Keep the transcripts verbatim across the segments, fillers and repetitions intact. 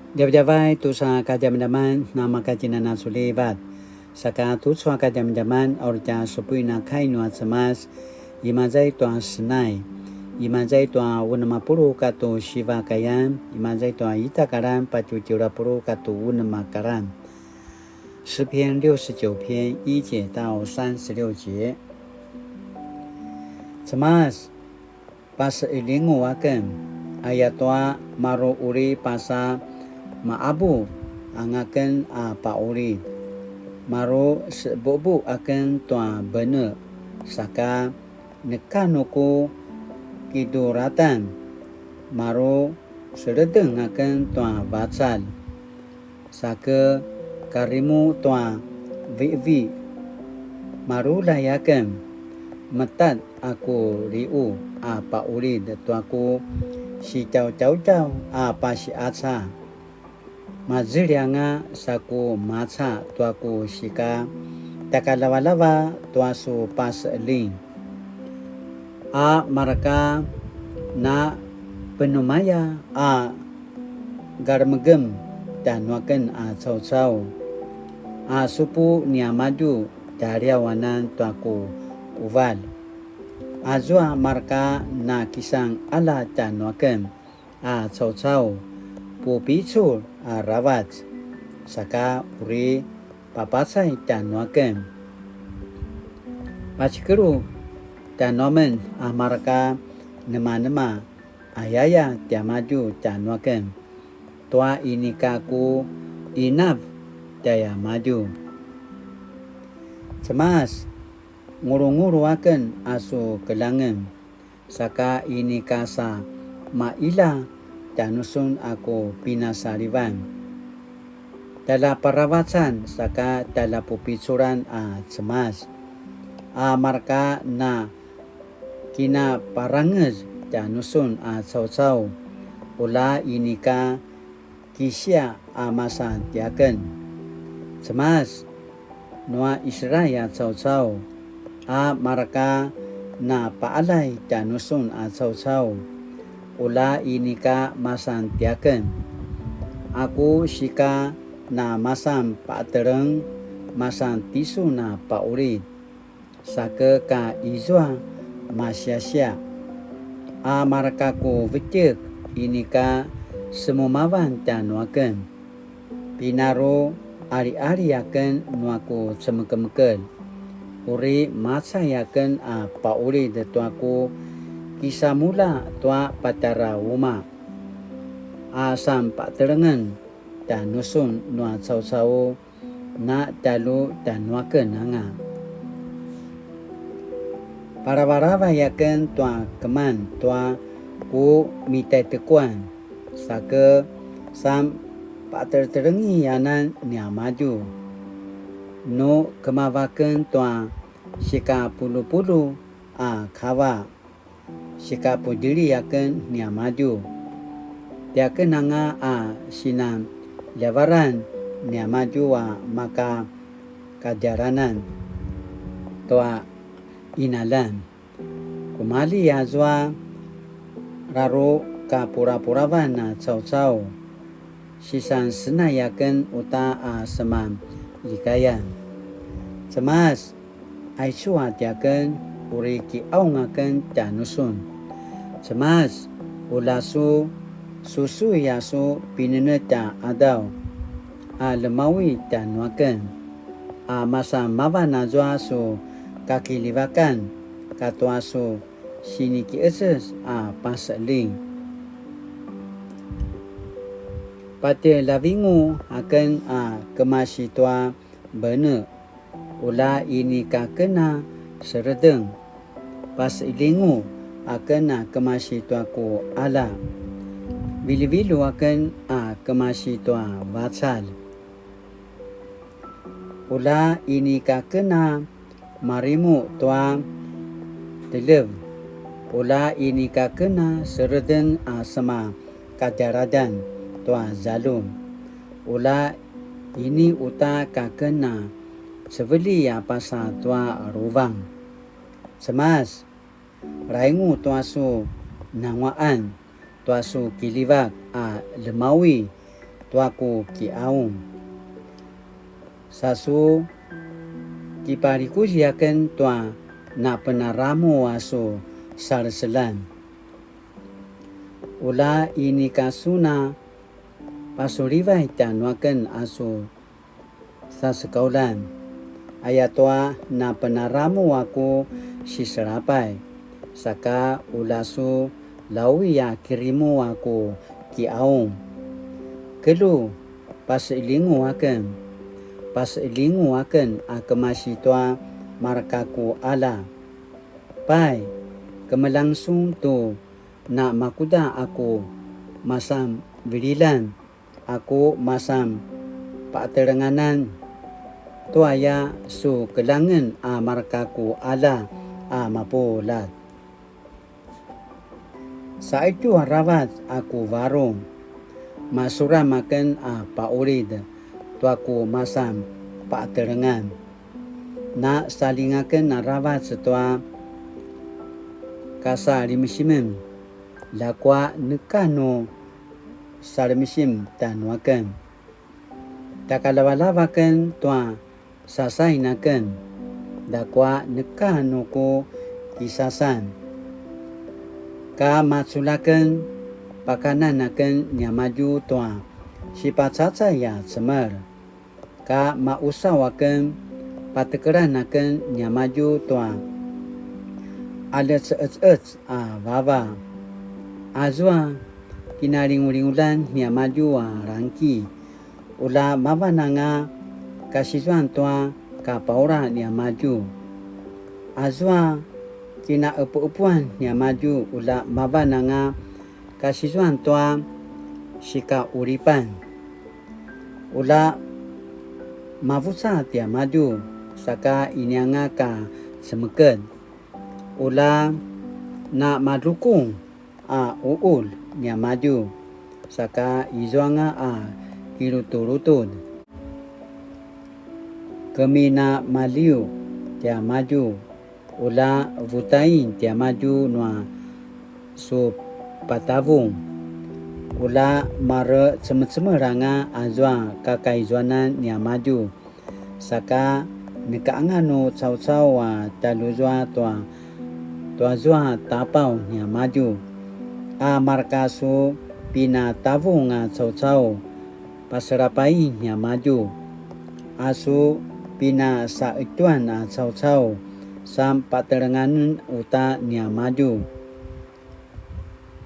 Djavadjavay tusa kadjamadjaman, namakatjinana sulivat. Saka tucu a kadjamadjaman, a uri tja supuin a kai nua Cemas, imaza i tua Senai, imaza i tua unem a puluq katua siva kayan, imaza i tua ita a karan patje tjelu a puluq katua unem a karan. 诗篇六十九篇一节到三十六节。Cemas, paseqilingu aken, ayatua maru uri pasa maqabu anga ken a paqulid. Maru sebubu aken tua bene, saka neka nu ku kiduratan, maru seledeng aken tua vacalj. Sake karimu tua vi'vi, marulay aken, metad a ku li'u a paqulid tua ku sitjaucaucaw a pasi'aca. Mazeli anga sa ku maca tua ku sika takalavalava tua su paseqeling. A mareka na penumaya a galemegem tjanuaken a caucau, a supu niamadju tjaliaw anan tua ku quvalj. Azua mareka na kisan qalja tjanuaken a caucau, pupicul aravac, saka uri papacay tjanuaken. Pacikelu tjanuamen a mareka nemanema, ayaya tiamadju tjanuaken, tua inika ku inav tiamadju. Cemas, ngulungulu aken a su keljangen, saka inika sa maila tjanusun a ku pinasalivan. Tjaljaparavacan saka tjaljapupiculan a Cemas, a mareka na kinaparangez tjanusun a caucau, ula inika kisiaq a masan tiaken. Cemas, nua Israil a caucau, a mareka na paqaljay tjanusun a caucau, ula inika masan tiaken. A ku sika na masan paqeteleng, masan tisun a paqulid, sake ka izua masiasiaq. A mareka ku vetjek inika semumavan tjanuaken. Pinaru aliali aken nua ku cemekemekel. Uri macay aken a paqulid tua ku kisamulja tua patjara umaq, a sanpaqetelengen tjanusun nua caucau na tjalju tjanuaken anga. Paravaravay aken tua keman tua ku mitaitekuan, sake sanpaqetelengi anan niamadju. Nu kemavaken tua sikapulupulu a kava, sikapudjili aken niamadju. Tiaken anga a sinan ljavaran niamadju a maka kadjalanan tua qinaljan. Kumalji azua rarukapurapuravan a caucau, sisan senay aken uta a seman likayan. Cemas, aicu a tiaken uri kiqaung aken tjanusun. Cemas, ula su susui a su pinenetj a qadaw a lemawi tjanuaken, a masa mavan azua su kakiljivakan katua su sinikiqeces a paseqeljing. Patje lavingu aken a kemasi tua bene, ula inika ken a seredeng. Paseqeljingu aken a kemasi tua ku qalja. Viljuvilju aken a kemasi tua vacalj. Ula inika ken a marimu tua teljev. Ula inika ken a seredeng a sema kadjaladjan tua zaljum. Ula ini uta ka ken a cevelji a pasa tua ruvang. Cemas, raingu tua su nanguaqan, tua su kiljivak a lemawi tua ku kiaung. Sa su kipalikuzi aken tua napenaramu a su saleselan. Ula inika sun a pasulivay tjanuaken a su sasekaulan. Ayatua napenaramu a ku siselapay, saka ula su lawi a kirimu a ku kiaung. Kelu, paselingu aken, paselingu aken a kemasi tua marka ku ala. Pai, kemeljang sun tu na makuda a ku masan vililan, a ku masan patelenganan, tuaya su keljangen a marka ku ala a mapuljat. Saqetju aravac a ku varung, masuram aken a paqulid tua ku masan patelengan. Na saljinga aken aravac tua kasalimsimen, ljakua neka nu salimsim tjanuaken. Tjakalavalava aken tua sasain aken, ljakua neka nu ku kisasan. Ka maculja aken, pakanan aken niamadju tua sipacacay a cemel. Ka mausaw aken, patekelan aken niamadju tua aleceqeceqec a vava. Azua kinalingulinguljan niamadju a langki, ula mavan anga kasizuan tua kapaula niamadju. Azua kinaqepuqepuan niamadju, ula mavan anga kasizuan tua sikaqulipan. Ula mavuca tiamadju, saka inianga ka cemeked. Ula namadrukung a uqulj niamadju, saka izuanga a kilutulutud. Keminamaliw tiamadju, ula vutain tiamadju nua su patavung. Ula marecemecemel anga azua kakaizuanan niamadju, saka neka anga nu caucau a tjaljuzua tua, tuazua tapaw niamadju. A marka su pinatavung a caucau, paselapain niamadju. A su pinasaqetjuan a caucau, sanpatelenganen uta niamadju.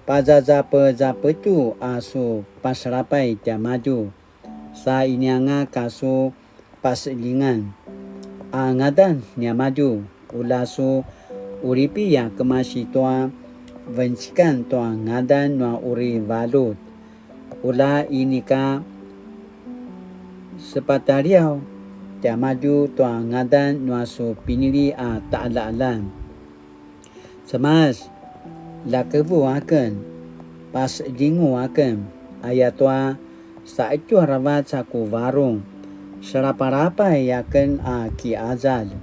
Pazazapezapetju a su paselapay tiamadju, sa inianga ka su paseljingan a ngadan niamadju, ula su qulipi a kemasi tua vencikan tua ngadan nua uri valjut. Ula inika sepataliaw tiamadju tua ngadan nua su pinili a taqaljaqaljan. Cemas, ljakevu aken, paseljingu aken, ayatua saqetju aravac a ku varung, selapalapay aken a kiqazalj.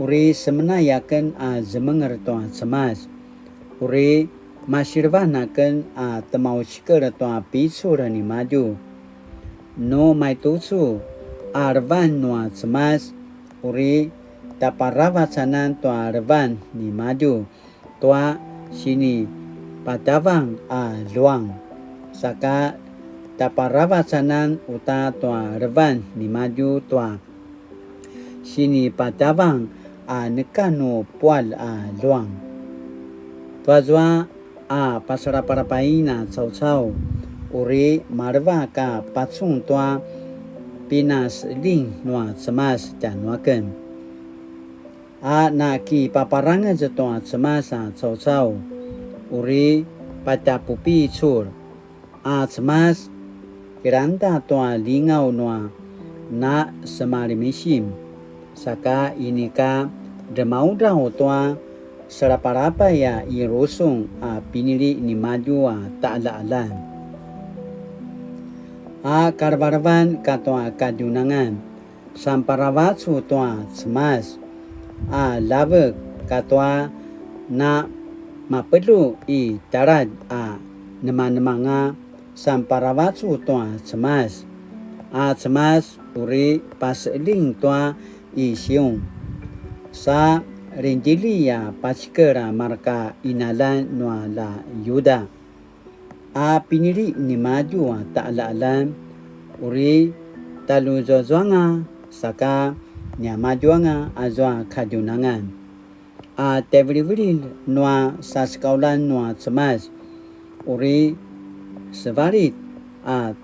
Uri semenay aken a zemenger tua Cemas, uri masilevan aken a temaucikel tua picul nimadju. Nu maitucu a levan nua Cemas, uri tjaparavacanan tua levan nimadju tua sinipatavang a ljuang, saka tjaparavacanan uta tua levan nimadju tua sinipatavang a neka nu pual a ljuang. Tuazua a pasalapalapain a caucau, uri maleva ka pacun tua pinaseljing nua Cemas tjanuaken. A nakipaparangez tua Cemas a caucau, uri patjapupicul. A Cemas, kilangda tua lingaw nua na semalimisim, saka inika dremaudraw tua selapalapay a i rusung a pinili nimadju a taqaljaqaljan. A kalevelevan katua kadjunangan, sanparavacu tua Cemas, a ljavek katua na mapelju i taladj a nemanemanga sanparavacu tua Cemas. A Cemas uri paseling tua i Siun, sa lindili a pacikel a marka inalan nua la Yuda. A pinili nimadju a taqaljaqaljan, uri taluzuazuanga saka niamadjuanga azua kadjunangan. A tevelivelil nua sasekauljan nua Cemas, uri sevalit a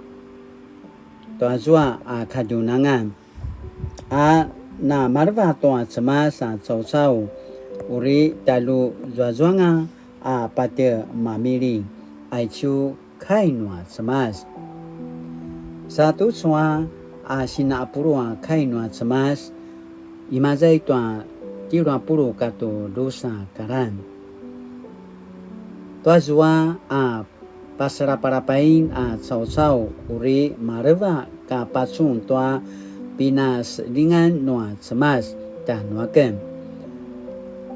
tuazua a kadjunangan. A namaleva tua Cemas a caucau, uri taluzuazuanga a patje mamiling, aicu kai nua Cemas. Sa tucu a, a sinapulu a kai nua Cemas, imaza i tua tjelu a puluq katua drusa kalan. Tuazua a pasalapalapain a caucau uri maleva ka pacun tua pinaselingan nua Cemas tjanuaken.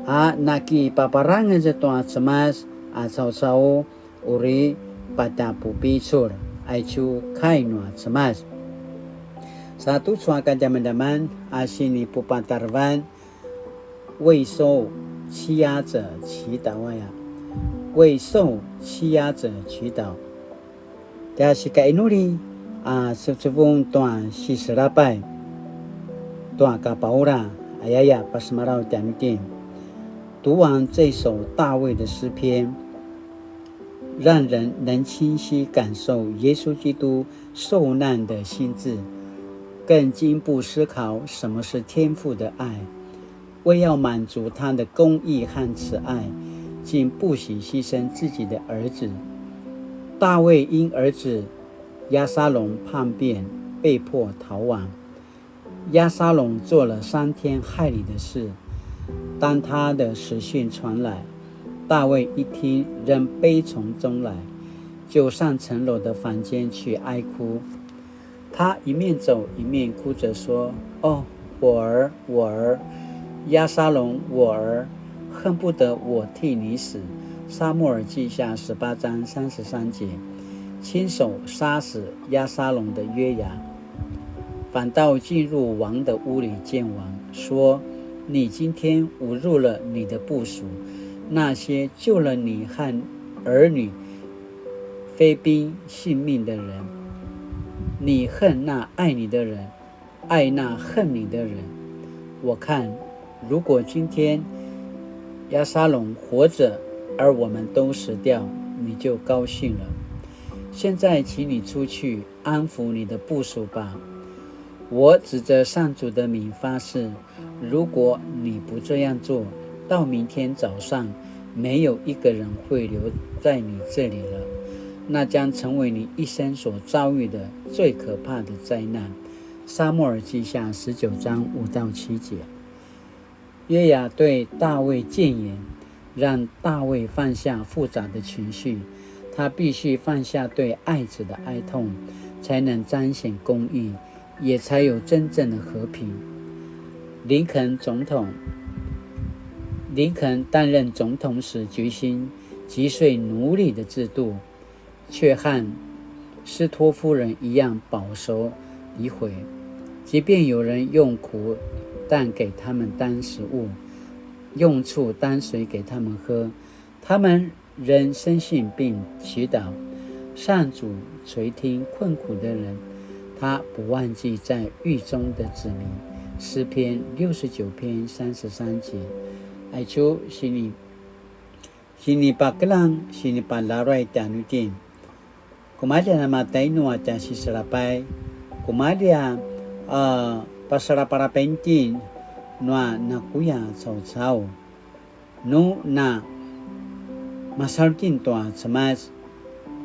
A nakipaparangez tua Cemas a caucau uri patjapupicul, aicu kai nua Cemas. Sa tucu a kadjamadjaman a sinipupatarevan, 为受欺压者祈祷 aya. 为受欺压者祈祷. Tja sikainuli a cevcevung tua siselapay tua kapaula, ayaya pasemalaw tjanuitjen. 读完这首大卫的诗篇，让人能清晰感受耶稣基督受难的心志，更进一步思考什么是天父的爱。为要满足他的公义和慈爱，竟不惜牺牲自己的儿子。大卫因儿子押沙龙叛变，被迫逃亡。 押沙龙做了伤天害理的事。当他的死讯传来，大卫一听，仍悲从中来，就上城楼的房间去哀哭。他一面走一面哭着说：“哦，我儿，我儿，押沙龙，我儿，恨不得我替你死。”撒母耳记下十八章三十三节，亲手杀死押沙龙的约押。 反倒进入王的屋里见王，说：“你今天侮辱了你的部属，那些救了你和儿女、妃嫔性命的人。你恨那爱你的人，爱那恨你的人。我看，如果今天押沙龙活着，而我们都死掉，你就高兴了。现在请你出去， 安抚你的部属吧。我指着上主的名发誓，如果你不这样做，到明天早上，没有一个人会留在你这里了。那将成为你一生所遭遇的最可怕的灾难。”撒母耳记下十九章五到七节。约押对大卫谏言，让大卫放下复杂的情绪，他必须放下对爱子的哀痛，才能彰显公义，也才有真正的和平。林肯总统，林肯担任总统时决心击碎奴隶的制度， 却和斯托夫人一样饱受诋毁。即便有人用苦胆给他们当食物，用醋当水给他们喝，他们仍深信并祈祷，上主垂听困苦的人，他不忘记在狱中的子民。诗篇六十九篇三十三节。Aicu sini Sinipakeljang, sinipalaruay tjanuitjen. Kumalji a namatainu a tja siselapay. Kumalji a, a, pasalapalapaitjen nua nakuya caucau. Nu na masalu itjen tua Cemas,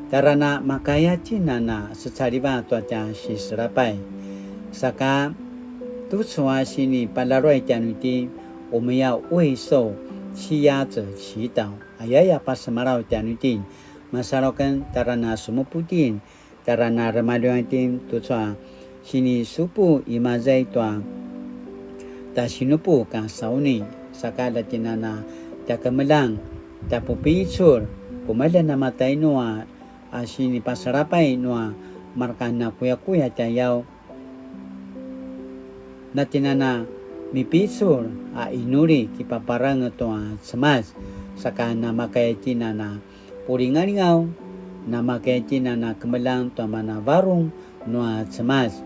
tjara na makaya itjen a na secalivat tua tja siselapay. Saka tucu a sinipalaruay tjanuitjen, 我们要为受欺压者祈祷. Ayaya pasemalaw tjanuitjen, masalu aken tjara na semupu itjen, tjara na remaluang itjen tucu a sinisupu imaza i tua tja sinupu ka sauni, saka la itjen a na tja kemeljang, tja pupicul, kumalji a namatainu a a sinipasalapay nua marka nakuyakuya tjayaw. Na tjen a na mipicul a inuli kipaparangez tua Cemas, saka namakaya tjen a na pulingalingaw, namakaya tjen a na kemeljang tua mana varung nua Cemas.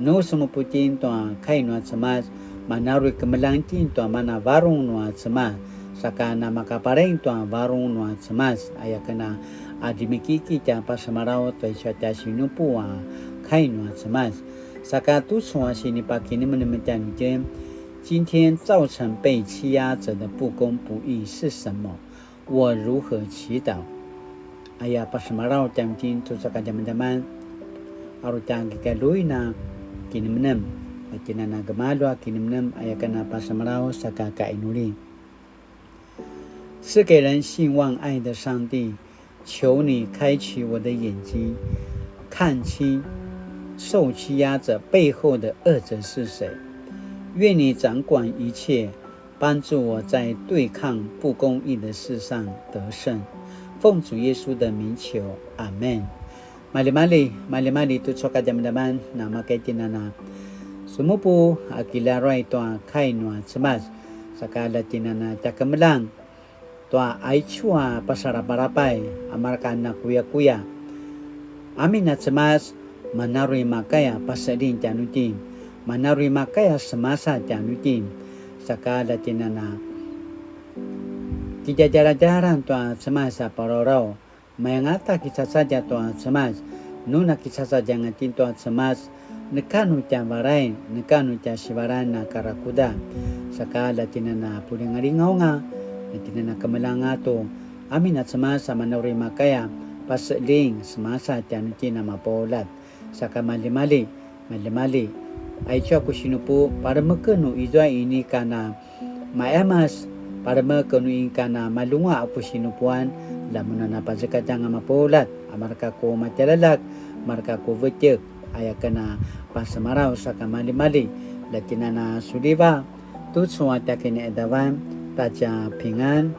Nu semupu tjen tua kai nua Cemas, mana uri kemeljang tjen tua mana varung nua Cemas, saka namakaparaing tua varung nua Cemas, aya ken a djemikiki tja pasemalaw tua icu a tja sinupu a kai nua Cemas. Saka tucu a sinipakinemenem tjanuitjen, 今天造成被欺压者的不公不义是什么？我如何祈祷？ Aya pasemalaw tjanuitjen tucu a kadjamadjaman, a uri tja kikaljuin a kinemenem, a tjen a na gemalju a kinemenem, aya ken a pasemalaw saka kainuli. 赐给人兴旺爱的上帝，求你开启我的眼睛，看清受欺压者背后的恶者是谁。愿你掌管一切，帮助我在对抗不公义的事上得胜。奉主耶稣的名求，阿们。Maljimalji, maljimalji tucu a kadjamadjaman, namakaya tjen a na semupu a kilaruay tua kai nua Cemas, saka la tjen a na tja kemeljang tua aicu a pasalapalapay a marka nakuyakuya. Amin a Cemas, mana uri makaya paseljing tjanuitjen, mana uri makaya semasa tjanuitjen, saka la tjen a na kidjadjaladjalan tua Cemas a palawlaw. Mayangata kicacadja tua Cemas, nu na kicacadja anga tjen tua Cemas, neka nu tja valain, neka nu tja sivalain a karakuda. Saka la tjen a na pulingalingaw anga, la tjen a na kemeljang anga tu, amin a Cemas a mana uri makaya paseljing semasa tjanuitjen a mapuljat. Saka maljimalji, maljimalji. Aicu a ku sinupu, palemeken nu izua inika na maemas, palemeken nu inika na malunguaq a ku sinupuan, la mun a na pazekatj anga mapuljat, a marka ku matjaljaljak, marka ku vetjek, aya ken a pasemalaw saka maljimalji, la tjen a na suliva, tucu a tja kiniqadavan, ta tja pingan,